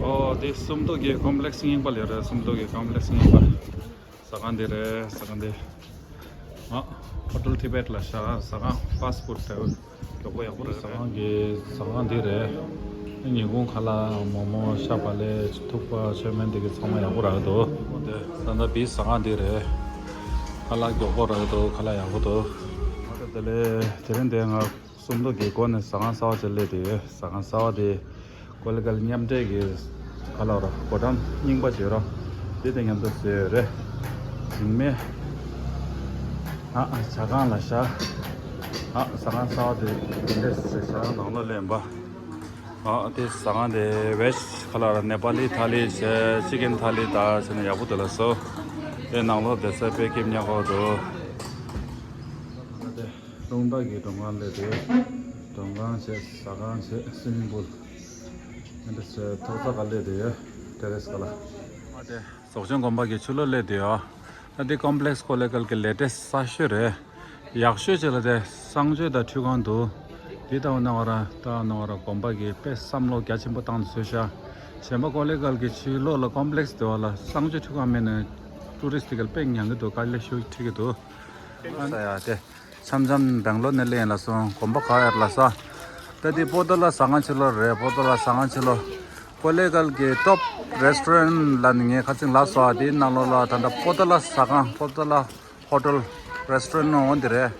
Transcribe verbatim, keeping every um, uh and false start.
ཨོ་དེ་སུམ་མདོ་གི་ཀོམ་པ་ལེགས་རྙིང་པ་ལས་རེད། སུམ་མདོ་གི་ཀོམ་པ་ལེགས་རྙིང་པ། ཟ་ཁང་འདི་རེད། ཟ་ཁང་འདི། ཨ། ཧོ་ཊེལ་ཊི་བེཊ་ལ་ཤ་ཟ་ཁང་ཕ་སི་ཊི་ཕུཌ་འདྲ་བོ་མགྱོགས་པོ་ཡག་པོ་རེད། ཟ་ཁང་གི་ཟ་ཁང་འདི་རེད། ཉིན་གུང་ཁ་ལག་མོག་མོག་ཤ་བག་ལེབ་ཐུག་པ་ཆོས་མེད་འདི་གི་ཚང་མ་ཡག་པོ་རག་གི་འདུག་ད་ལྟ་བི་ཟ་ཁང་འདི་རེད། ཁ་ལག་མགྱོགས་པོ་རག་གི་འདུག་ཁ་ལག་ཡག་པོ་འདུག་ཨ་ད་དེ་ལས་དེ་རིང་འདི་ང་སུམ་མདོ་གི་སྒོ་ནས་ཟ་ཁང་གསར་པ་ཅིག་སླེབས་བསྡད་ཡོད། ཟ་ཁང་གསར་པ་དེ་ཀོ་ལི་གལ་མཉམ་འབྲེལ་གྱི་ག་ལ་ར་སྒོ་འགྲམ་རྙིང་པ་བྱེད་རོགས། དེ་དང་མཉམ་དུ་བཟོས་ཡོད་རེད། རིན་མེད། ཨ་ཨ་ཇ་ཁང་ལ་ཤ། ཨ་ཟ་ཁང་གསར་པ་དེ་དེ་འདྲས་ཟེར། ཇ་ཁང་ནང་ལོགས་སླེབས་པ། ཨ་དེ་ཟ་ཁང་དེ་ཝེ་ཇི་ག་ལ་ར་ནེ་པ་ལི་ཐ་ལི་བྱས་ཅི་ཀན་ཐ་ལི་དང་བྱས་ནས་ཡག་པོ་འདུག་ལགས་སོ། དེ་ནང་ལོགས་བསྡད་ས་དཔེ་སྐྱིད་ཉག་པོ་འདུག་རླུང་རྟ་གི་མགྲོན་ཁང་སླེབས་ཏེ། མགྲོན་ཁང་བྱས་ཟ་ཁང་བྱས་སུའི་མིང་པུལ། ཨ་འདྲ་བྱས་ཐོག་རྩེག་ག་སླེབས་ཏེ་ཡོད། ཏེ་རེ་སི་ག་ལ། ཨ་དེ་ཟོག་ཆུང་དགོན་པ་གི་ཕྱི་ལོགས་སླེབས་ཏེ་ཡོད། ཨ་དེ་ཀོམ་པ་ལེགས་ཀོ་ལི་གལ་གི་ལེ་ཊེ་སི་གསར་ཤོས་རེད། ཡག་ཤོས་ཅིག་ལ་དེ་གསང་སྤྱོད་དང་འཕྲུལ་ཁང་འདུག་དེ་ལྟ་བུ་གནང་བ་ར་ལྟ་བུ་གནང་བ་ར་དགོན་པ་གི་དཔེ་བསམ་བློ་རྒྱ་ཆེན་པོ་བཏང་ནས་བཟོས་ཤག་གཞན་པ་ཀོ་ལི་གལ་གི་ཕྱི་ལོགས་ལ་ཀོམ་པ་ལེགས་དེ་བ་ལ་གསང་སྤྱོད་འཕྲུལ་ཁང་མེད་ནས་ཊུ་རི་སི་ཊི་གལ་དཔེ་ཉན་གི་འདུག་དཀའ་ལས་ཤུགས་འཕྲད་ཀྱི་འདུག་ས་ཡ་དེ། འཆམ་འཆམ་སྦེང་ལོར་ནས་སླེབས་ཡིན་ལགས་སོ། དགོན་པ་ག་ཡར་ལ་ས། ད་འདི་པོ་ཏ་ལ་ཟ་ཁང་ཕྱི་ལོགས་རེད། པོ་ཏ་ལ་ཟ་ཁང་ཕྱི་ལོགས། ཀོ་ལི་གལ་གི་ཊོབ་རེ་སི་ཊོ་རན་ལ་ནི་ངས་ཁ་སང་ལབ་སོང་། དེའི་ནང་ལོགས་ལ་ད་ལྟ་པོ་ཏ་ལ་ཟ་ཁང་པོ་ཏ་ལ་ཧོ་ཊེལ་རེ་སི་ཊོ་རན་འོ་འདི་རེད།